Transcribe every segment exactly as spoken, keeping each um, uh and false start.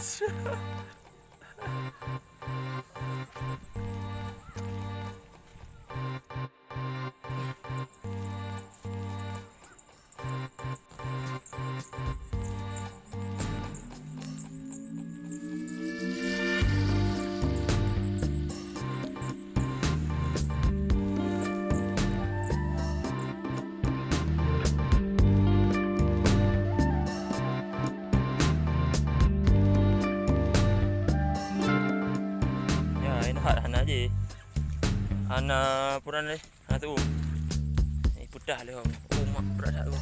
Ya, ini hak hana je. Hana puran leh. Hana tu. Ni putah leh. Oh, mak berat dah tu.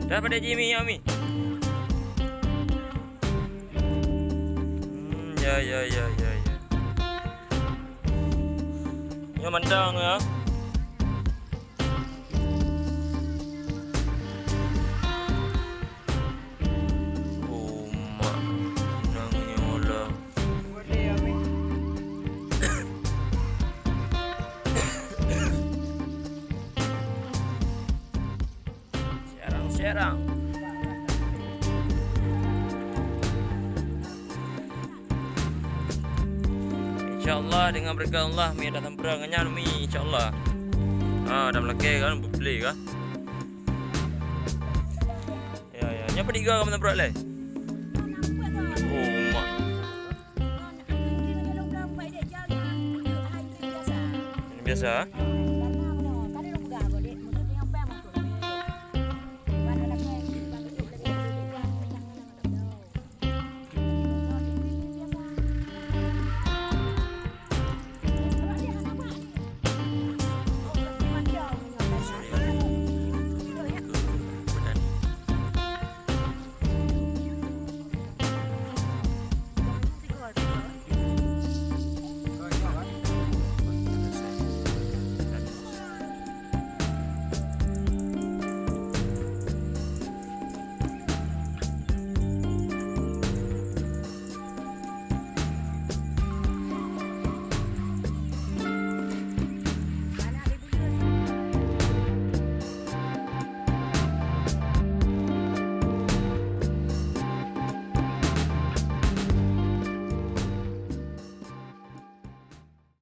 Dah pada Jimmy, Ami. Hmm, ya, ya, ya, ya, ya. Nyoe mantong ya. Oh, mak. Nang nyoe lah. Serang-serang. Insya Allah, dengan berkat Allah, mi akan sampeurang ngon nyan, mi, insya Allah. Ha, dan meulakée kan, beuplé kan. Ya, ya. Nyan padit ga ka meusampoe lé? Oh, mak. Ini biasa.